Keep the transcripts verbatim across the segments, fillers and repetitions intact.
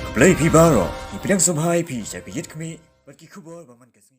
Blei phi baroh, ngi pdiang sngewbha ïa phi sha ka Ïit Khmih bad ki khubor ba man ka sngi.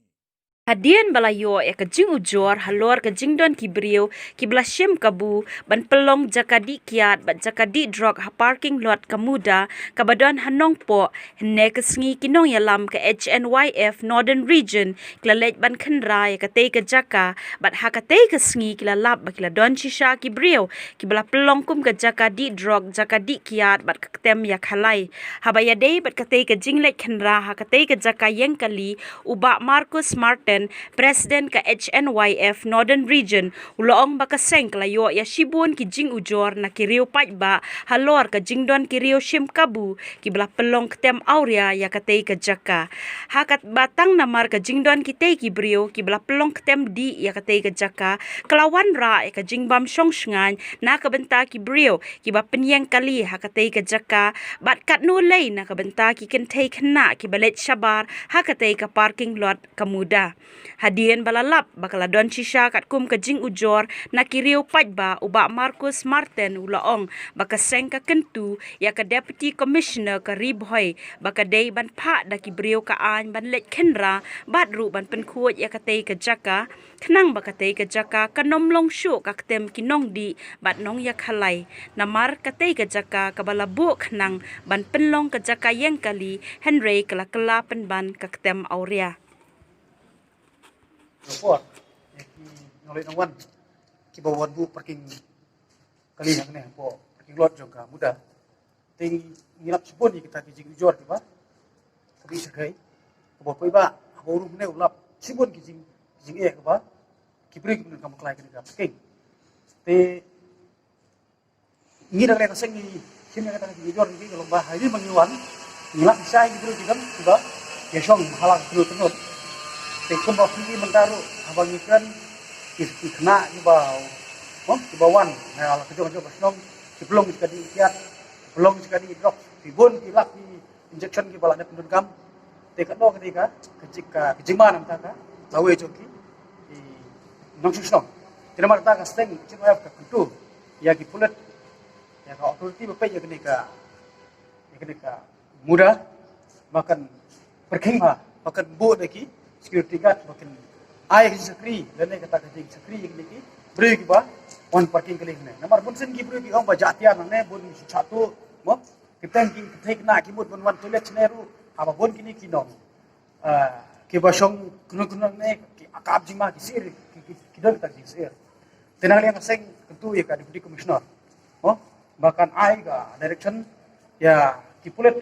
Hadien ba la ïoh ïa ka jingujor halor ka jingdon ki briew kiba la shim kabu ban pynlong jaka dih kiad bad jaka dih drok ha parking lot ka MUDA kaba don ha Nongpoh, hynne ka sngi ki nongïalam ka H N Y F Northern Region ki la leit ban khynra ïa katei ka jaka, bad ha katei ka sngi ki la lap ba ki la don shisha ki briew kiba la pynlong kum ka jaka dih drok, jaka dih kiad bad ka ktem ïa khalai. Haba ïadei bad katei ka jingleit khynra ha katei ka jaka ïeng kali, u Bah Marcus Martin, President ka H N Y F Northern Region, u la ong ba ka seng ka la ïoh ïa shibun ki jingujor na ki riew paidbah halor ka jingdon ki riew shim kabu kiba la pynlong ktem awria ïa katei ka jaka. Ha kaba tang namar ka jingdon kitei ki briew kiba la pynlong ktem dih ïa katei ka jaka, ka la wanrah ïa ka jingbym shong shngaiñ na ka bynta ki briew kiba pynïeng kali ha katei ka jaka, bad katno lei na ka bynta ki kynthei khynnah kiba leit shabar ha katei ka parking lot ka MUDA. Hadien ba la lap ba ka la don shisha katkum ka jingujor na ki riew paidbah, u Bah Marcus Martin u la ong ba ka seng ka kyntu ïa ka Deputy Commissioner ka Ri Bhoi ba ka dei ban phah da ki briew ka aiñ ban leit khynra bad ruh ban pynkhuid ïa katei ka jaka, khnang ba katei ka jaka kan ym long shuh ka ktem ki nongdih bad nongïakhalai. Namar katei ka jaka kaba la buh khnang ban pynlong ka jaka ïeng kali, hynrei ka la kylla pynban ka ktem awria. Report ïa ki nongleit nongwan kiba wan buh parking kali hangne hapoh parking lot jong ka MUDA. Te ngi lap shibun ïa kita ki jingujor kiba, kiba i shakhai, kaba poi ba haba u rung ne u lap shibun ki jing, ki jingeh kiba ki briew kiba nym kam kloi kane ka parking. Te ngi da ka seng ngi shim ïa kata ka jingujor ngi ka long ba ha ri ma ngi wan, ngi lap shai ki briew ki dang kiba ïa shong ha la ka kynnoh kynnoh. Te kumba phi mynta ruh haba ngi kren ki, ki khynnah kiba, oh, kiba wan na la ka jong jong ka shnong, ki pynlong jaka dih kiad, pynlong jaka dih drok, ki bun ki lak ki injection kiba la dep pyndonkam. Te ka dei ka, ka jing, ka, ka jingma namar ka lawei jong ki, ki nongshong shnong. Te namar kata ka seng ka jingma ka kyntu ïa ki pulit, ïa ka authority ba peit ïa kane ka, ïa kane ka MUDA, ba kan pyrkhing bha, ba kan buh da ki security guard, ba kan ai ka jingshakri lane kata ka jingshakri ïa kine ki briew kiba wan parking kali hangne. Namar bun sien ki briew ki ong ba jah tiar nangne, bun shu shah tuh, mo, ki teng ki, ki teng khynnah ki mut ban wan toilet shane ruh, haba bun kine ki nong, ah, kiba shong kynnoh kynnoh ne, ki ap jingma, ki syier, ki, ki, ki don kata ka jingsyier. Te na ka liang ka seng kyntu ïa ka Deputy Commissioner, mo, ba kan ai ka direction ïa ki pulit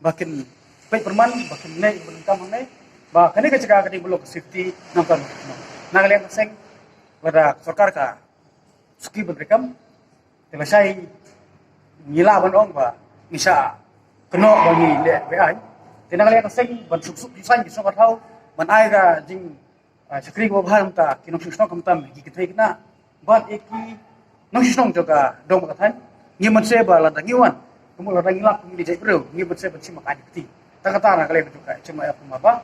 ba kin peit pyrman, ba kin leh pyrman kam hangne, ba kane ka jaka ka dei ban long ka safety nongkam. Na ka liang ka seng, lada ka sorkar ka suki ban treikam, te lashai ngi lah ban ong ba ngi shah kynnoh ba ngi leh be-aiñ. Te na ka liang ka seng ban suk suk ki saiñ ki sngewthuh, ban ai ka jing, ah, shakri kaba bha na ka bynta ki nongshong shnong, khamtam ki kynthei khynnah bad ïa ki nongshong shnong jong ka dong bad ka thaiñ. Ngim banse ba lada ngi wan, kumno lada ngi lap ngi dei jaitbynriew, ngim banse ban shim ka aiti. Te kata na ka liang ka jong ka H N Y F kumba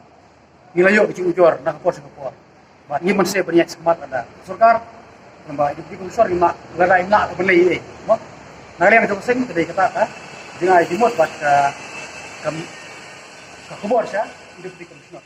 ngi la ïoh ka jingujor na ka por sha ka por. Bad ngim banse ban ïaid shakhmat lada ka sorkar, namar ïa ka Deputy Commissioner, ngim lah, lada im lah ka ban leh ei ei, mo. Na ka liang ka jong ka seng ka dei kata ka jingai jingmut bad ka, ka, ka khubor sha Deputy Commissioner.